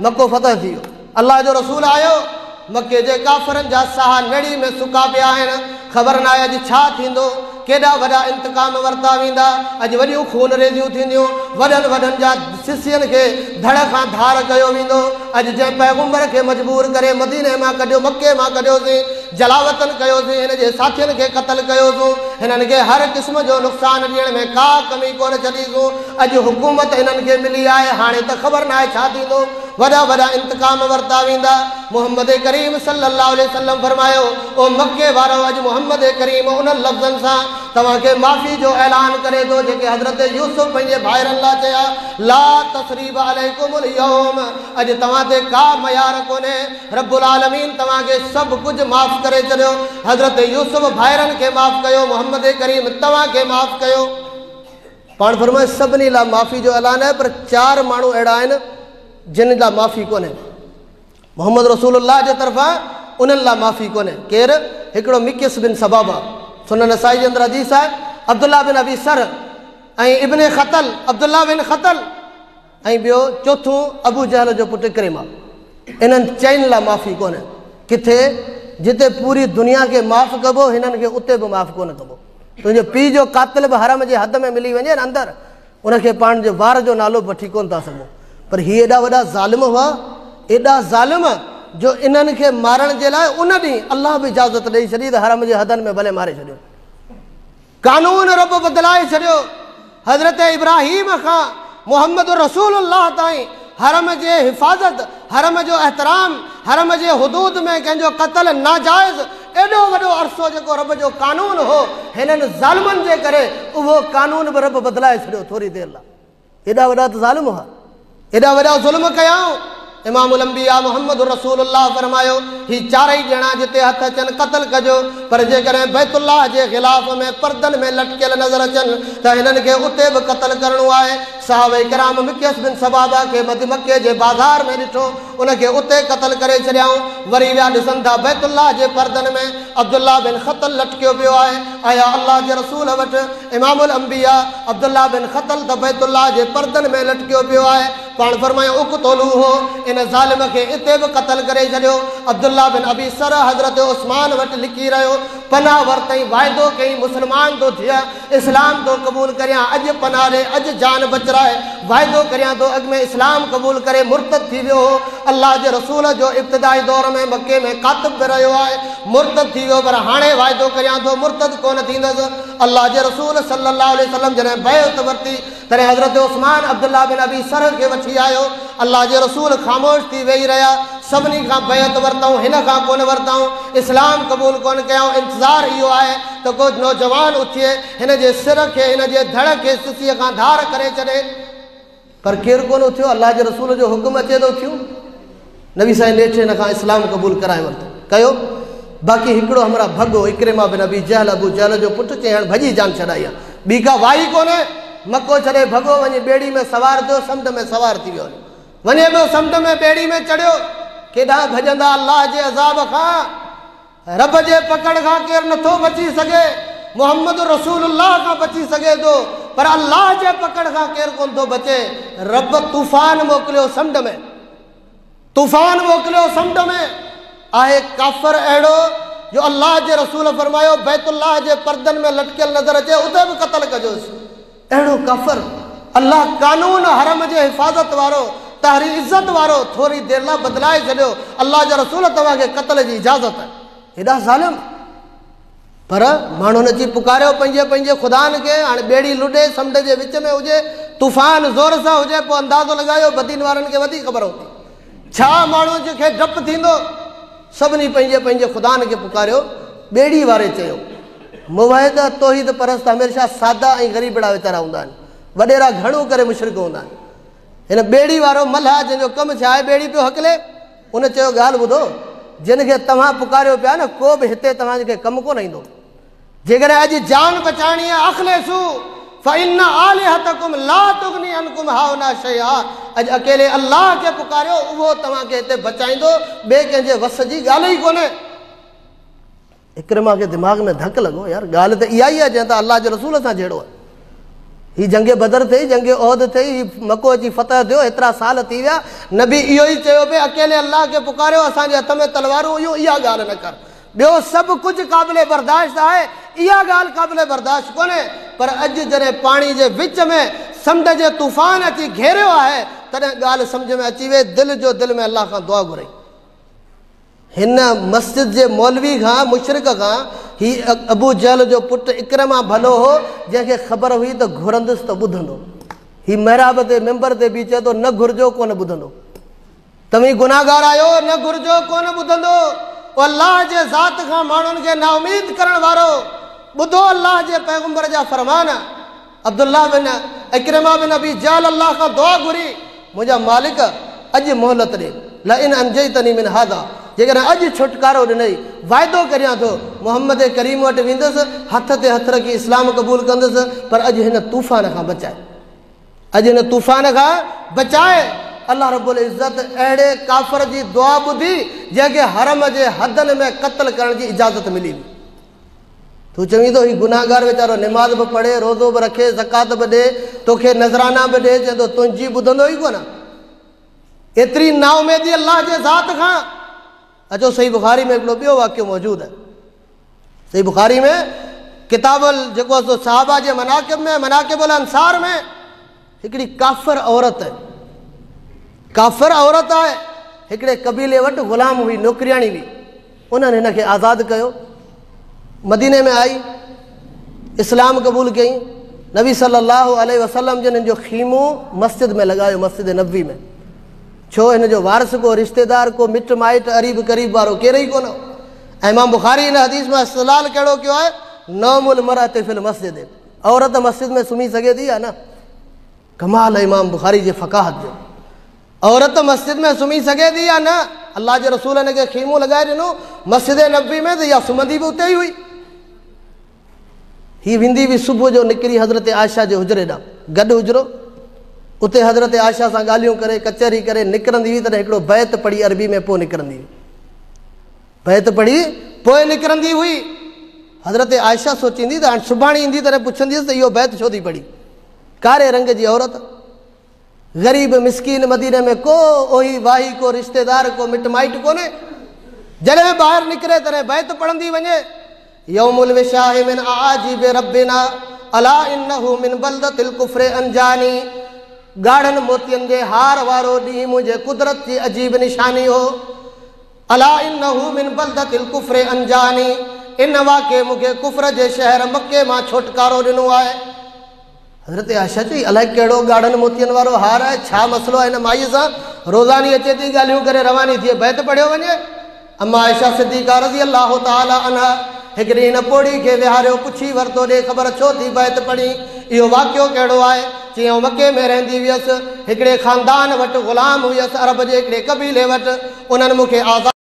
मक्को फतह थी वियो, अलाह जो रसूल आयो, मक्के जे काफ़रनि जा साह नड़ी में सुका पिया आहिनि, ख़बर न आहे अॼु छा थींदो, केॾा वॾा इंतकाम वरिता वेंदा, अॼु वॾियूं खून रेज़ियूं थींदियूं, वॾनि वॾनि जा सिसियनि खे धड़ खां धार कयो वेंदो। अॼु जंहिं पैगुंबर खे मजबूर करे मदीने मां कढियो, मक्के मां कढियोसीं, जलावतन कयोसीं, हिन जे साथियुनि खे क़तल कयोसीं, हिननि खे हर क़िस्म जो नुक़सानु ॾियण में का कमी कोन छॾीसूं, अॼु हुकूमत हिननि खे मिली आहे, हाणे त ख़बर न आहे छा थींदो, वॾा वॾा इंतकाम वरिता वेंदा। मोहम्मद करीम सल्लल्लाहु अलैहि वसल्लम फरमायो ओ मक्के वारो, अॼु मोहम्मद करीम उन्हनि लफ़्ज़नि सां तव्हांखे माफ़ी जो ऐलान करे थो जेके हज़रत यूसुफ पंहिंजे भाइरनि लाइ चया, ला तसरीब अलैकुमुल यौम, अॼु तव्हां ते का मयार कोन्हे, रब्बुल आलमीन तव्हांखे सभु कुझु माफ़ करे छॾियो। हज़रत यूसुफ भाइरनि खे माफ़ कयो, मोहम्मद करीम तव्हांखे माफ़ कयो। पाण फरमायो सभिनी लाइ माफ़ी जो ऐलान आहे, पर 4 माण्हू अहिड़ा आहिनि जिन लाइ माफ़ी कोन्हे, मोहम्मद रसूलुल्लाह जे तरफ़ां उन्हनि लाइ माफ़ी कोन्हे। केरु? हिकिड़ो मिकिस बिन सबाबा, सुनन नसाई जे अंदरि हदीस आहे, अब्दुल्ला बिन अबी सर ऐं इब्ने ख़तल, अब्दुल्ला बिन ख़तल ऐं ॿियो चोथों अबू जहल जो पुटु इकरिमा, इन्हनि चइनि लाइ माफ़ी कोन्हे। किथे? जिते पूरी दुनिया खे माफ़ कबो, हिननि खे उते बि माफ़ कोन कबो। तुंहिंजो पीउ जो क़ातिल बि हरम जे हद में मिली वञे न अंदरि, उनखे पाण जे वार जो नालो बि वठी कोन था सघूं। पर हीअ एॾा वॾा ज़ालिम हुआ, एॾा ज़ालिम जो इन्हनि खे मारण जे लाइ उन ॾींहुं अलाह बि इजाज़त ॾेई छॾी त हरम जे हदनि में भले मारे छॾियो। कानून रब बदिलाए छॾियो। हज़रत इब्राहिम खां मोहम्मद रसूलुल्लाह ताईं हरम जे हिफ़ाज़त, हरम जो एहतराम, हरम जे हुदूद में कंहिंजो क़तल नाजाइज़, एॾो वॾो अरसो जेको रब जो कानून हो, हिननि ज़ालिमनि जे करे उहो कानून बि रब बदिलाए छॾियो थोरी देरि लाइ। एॾा वॾा त ज़ालिम हुआ, एॾा वॾा ज़ुल्म कयाऊं। इमामुल अंबिया मोहम्मद रसूलुल्लाह फरमायो ही चारई ॼणा जिते हथ अचनि क़तल कजो, पर जेकॾहिं बैतुल्लाह जे ख़िलाफ़ में परदनि में लटकियल नज़र अचनि त हिननि खे उते बि क़तल करिणो आहे। صحابه ڪرام مقيس بن صبابه کي مڪي جي بازار ۾ ڏٺو، ان کي اتي قتل ڪري ڇڏيائون. وري ويا ڏسن ٿا بيت الله جي پردن ۾ عبدالله بن خطل لٽڪيو پيو آهي. آيا الله جي رسول وٽ، امام الانبياء عبدالله بن خطل ته بيت الله جي پردن ۾ لٽڪيو پيو آهي. پاڻ فرمايو اقتلوه، ان ظالم کي اتي به قتل ڪري ڇڏيو. عبدالله بن ابي سرح حضرت عثمان وٽ لڪي رهيو، پناهه ورتئين، واعدو ڪيائين مسلمان ٿو ٿيان، اسلام ٿو قبول ڪريان، اڄ پناهه ڏي، اڄ جان بچرائي، واعدو ڪريان ٿو. اڳ ۾ اسلام قبول ڪري مرتد ٿي ويو هو. الله جي رسول جو ابتدائي دور ۾ مڪي ۾ ڪاتب به رهيو آهي، مرتد ٿي ويو، پر هاڻي واعدو ڪريان ٿو مرتد ڪونه ٿيندس. الله جي رسول صلي الله عليه وسلم جڏهن بيعت ورتي، تڏهن حضرت عثمان عبدالله بن ابي سرح کي وٺي آيو. الله جي رسول خاموش ٿي ويهي رهيا. سڀني کان بيعت ورتائون، هن کان ڪونه ورتائون، اسلام قبول ڪونه ڪيائون. انتظار اهو آهي ته ڪو نوجوان اٿئي، هن جي سر کي، هن جي ڌڙ کي سسيء کان ڌار ڪري ڇڏي، پر ڪير ڪونه اٿيو. الله جي رسول جو حڪم اچي ته اٿيون. نبي سائين نيٺ هن کان اسلام قبول ڪرائي ورتو ڪيو. باقي هڪڙو همراهه ڀڳو، عڪرمه بن ابي جهل، ابو جهل جو پٽ، چئي هاڻ ڀڄي جان ڇڏائي آ، ٻي ڪا وائي ڪونهي. مڪو ڇڏي ڀڳو، وڃي ٻيڙي ۾ سوار ٿيو، سمنڊ ۾ سوار ٿي ويو، وڃي پيو سمنڊ ۾ ٻيڙي ۾ چڙهيو. ڪيڏانهن ڀڄندا الله جي عذاب کان؟ رب جي پڪڙ کان ڪير نٿو بچي سگهي. محمد رسول الله کان بچي سگهي ٿو، پر الله جي پڪڙ کان ڪير ڪونه ٿو بچي. رب طوفان موڪليو سمنڊ ۾، طوفان موڪليو سمنڊ ۾. آهي ڪافر اهڙو جو الله جي رسول فرمايو بيت الله جي پردن ۾ لٽڪيل نظر اچي اتي به قتل ڪجوس. اهڙو ڪافر، الله قانون حرم جي حفاظت وارو، طاهري عزت وارو ٿوري دير لاء بدلائي ڇڏيو. الله جا رسول توهان کي قتل جي اجازت آهي. هيڏا ظالم، پر ماڻهن اچي پڪاريو پنهنجي پنهنجي خدائن کي. هاڻي ٻيڙي لڏي سمنڊ جي وچ ۾ هجي، طوفان زور سان هجي، پوء اندازو لڳايو بدين وارن کي وڌيڪ خبر هوندي ڇا ماڻهو کي ڊپ ٿيندو. سڀني پنهنجي پنهنجي خدائن کي پڪاريو. ٻيڙي واري چيو، موحد توحيد پرست هميشه سادا ۽ غريبڙا ويچارا هوندا آهن، وڏيرا گهڻو ڪري مشرڪ هوندا آهن. هن ٻيڙي وارو ملاح جنهن جو ڪم ڇا آهي ٻيڙي پيو هڪلي، ان چيو ڳالهه ٻڌو، جن کي توهان پڪاريو پيا نه، ڪو به هتي توهان کي ڪم ڪونه ايندو. جيڪڏهن اڄ جان بچائڻي آهي، اخلصو فان آلهتڪم لا تغني عنڪم هاهنا شيئا، اڄ اڪيلي الله کي پڪاريو، اهو توهان کي هتي بچائيندو، ٻئي ڪنهن جي وس جي ڳالهه ئي ڪونهي. عڪرمه کي دماغ ۾ ڌڪ لڳو، يار ڳالهه ته اها ئي آهي جنهن تان الله جي رسول سان جهيڙو آهي. هي جنگ بدر ٿي، جنگ احد ٿي، هي مڪو اچي فتح ٿيو، هيترا سال ٿي ويا، نبي اهو ئي چيو پئي اڪيلي الله کي پڪاريو، اسان جي هٿ ۾ تلوارون هيون، اها ڳالهه نه ڪر، ٻيو سڀ ڪجهه قابل برداشت آهي، اها ڳالهه قابل برداشت ڪونهي. پر اڄ جڏهن پاڻي جي وچ ۾ سمنڊ جي طوفان اچي گهيريو آهي، تڏهن ڳالهه سمجهه ۾ اچي وئي. دل جو دل ۾ الله کان دعا گهرئي. هن مسجد جي مولوي کان، مشرڪ کان، هي ابو جهل جو پٽ عڪرمه ڀلو هو، جنهن کي خبر هئي ته گهرندس ته ٻڌندو. هي محراب تي منبر تي بيهي چئي ٿو، نه گهرجو ڪونه ٻڌندو. توهين گناهگار آهيو، نه گهرجو ڪونه ٻڌندو. او الله جي ذات کان ماڻهن کي نااميد ڪرڻ وارو، ٻڌو الله جي پيغمبر جا فرمان. عبدالله بن عڪرمه بن ابي جهل الله کان دعا گهري، منهنجا مالڪ اڄ مهلت ڏي، لئن انجيتني من هذا، جيڪڏهن اڄ ڇوٽڪارو ڏنئي، واعدو ڪريان ٿو محمد ڪريم وٽ ويندس، هٿ تي هٿ رکي اسلام قبول ڪندس، پر اڄ هن طوفان کان بچائي، اڄ هن طوفان کان بچائي. الله رب العزت اهڙي ڪافر جي دعا ٻڌي جنهن کي حرم جي حدن ۾ قتل ڪرڻ جي اجازت ملي هئي. تون چوين ٿو هي گناهگار ويچارو نماز به پڙهي، روزو به رکي، زڪوات به ڏي، توکي نذرانا به ڏي، چئين ٿو تنهنجي ٻڌندو ئي ڪونه. ايتري نااميدي الله جي ذات کان. اچو صحيح بخاري ۾ هڪڙو ٻيو واقعو موجود آهي. صحيح بخاري ۾ ڪتاب جيڪو آهي سو صحابه جي مناقب ۾ مناقب الانصار ۾ هڪڙي ڪافر عورت، ڪافر عورت آهي، هڪڙي قبيلي وٽ غلام هئي، نوڪرياڻي هئي. انهن هن کي آزاد ڪيو، مديني ۾ آئي، اسلام قبول ڪيائين. نبي صلي الله عليه وسلم جن هن جو خيمو مسجد ۾ لڳايو، مسجد نبوي ۾. ڇو هن جو وارث ڪو رشتيدار ڪو مٽ مائٽ اريب قريب وارو ڪير ئي ڪونه. ۽ امام بخاري هن حديث مان استدلال ڪهڙو ڪيو آهي؟ نوم المرأة في المسجد، عورت مسجد ۾ سمهي سگهي ٿي يا نه؟ ڪمال امام بخاري جي فقاهت جو. عورت مسجد ۾ سمهي سگهي ٿي يا نه؟ الله جي رسول هن کي خيمو لڳائي ڏنو مسجد نبوي ۾ ته اها سمهندي به اتي ئي هئي. هي ويندي به صبح جو نڪري حضرت عائشه جي حجري ڏانهن، گڏ حجرو. اتي حضرت عائشه سان ڳالهيون ڪري، ڪچهري ڪري نڪرندي هئي، تڏهن هڪڙو بيت پڙهي عربي ۾ پوء نڪرندي هئي. بيت پڙهي پوء نڪرندي هئي. حضرت عائشه سوچيندي ته هاڻي سڀاڻي ايندي تڏهن پڇنديس ته اهو بيت ڇو ٿي پڙهي؟ ڪاري رنگ جي عورت، غريب مسڪين، مديني ۾ ڪو اوهي واهي، ڪو رشتيدار، ڪو مٽ مائٽ ڪونهي. جڏهن ٻاهر نڪري تڏهن بيت پڙهندي وڃي. يوم الوشاح من اعاجيب ربنا الا انه من بلدة الڪفر انجاني، ڳاڙهن موتين جي هار وارو ڏينهن منهنجي قدرت جي عجيب نشاني هو. الا انه من بلدة الڪفر انجاني، ان واقعي مون کي ڪفر جي شهر مڪي مان ڇوٽڪارو ڏنو آهي. حضرت عائشه چئي، الائي ڪهڙو ڳاڙهن موتين وارو هار آهي، ڇا مسئلو آهي هن مائيء سان، روزاني اچي ٿي ڳالهيون ڪري رواني ٿئي، بيت پڙهيو وڃي. اما عائشه صديقه رضي الله تعالٰي عنها هڪ ڏينهن هن پوڙهي کي ويهاريو، پڇي ورتو، ڏي خبر ڇو ٿي بيت پڙهين، اهو واقعو ڪهڙو آهي؟ چيائون، آئون مڪي ۾ رهندي هيس، هڪڙي خاندان وٽ غلام هيس، عرب جي هڪڙي قبيلي وٽ، انهن مون کي آزاد.